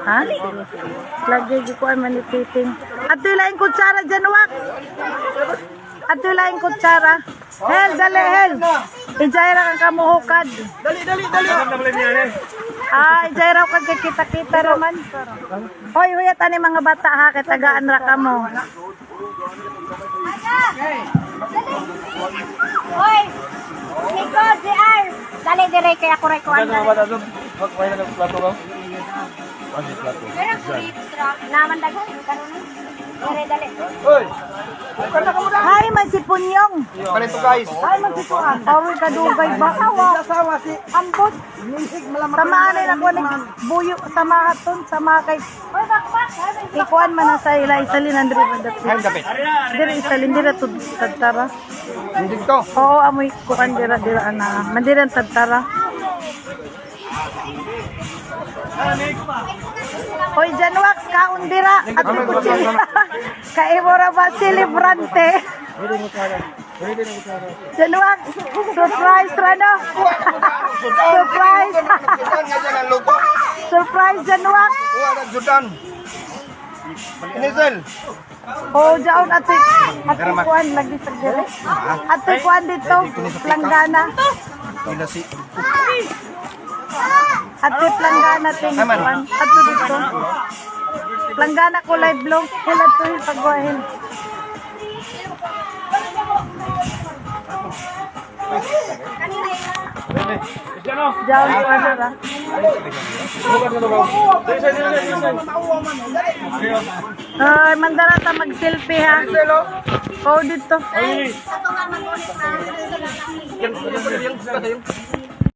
Ha? Lagi gikuan man ni Titing. Ato laing kutsara dyan, wak. Ato laing kutsara. Hel, dali, hel. Ijay ra kang kamuhukad. Dali, dali, dali. Ah, ijay ra kag kita-kita raman. Hoy, huyat ani mga bata ha, kay tagaan ra kamo. Hoy! Nico, JR! Dali dire kay ako ray kuan. Naman daghan karon. Dali dali. Hoy. Hi, man si Punyong. Parito, guys. Hi, man si Puan. Aroy kadugay ba? Asawa si Ambot. Samaan na ako nag buyo sama aton sama kay Hoy, bakbak. Ikuan man na sa ila isalin andre man dapit. Ay, dapit. Dire isalin dira to tadtara. Hindi to. Oo, amoy kuan dira dira ana. Mandira ang tadtara. Hoy, Janwax, kaon dira at kutsilyo. Kaimora ba celebrante? Janwax, surprise ra no? Surprise. Sudan nga dyan ang luto. Surprise, Janwax. Kuha ng Sudan. Inisel. Oh, jaon atoy atoy kuan lagi sa dire. Atoy kuan dito, planggana. Ilasi. Atoy planggana ting kuan. Ato dito. Planggana kulay blue. Hila toy pagwahin. Jaon kuan ra. Ay, mandara ta mag-selfie ha. Oh, dito. Ato nga mag-ulit na.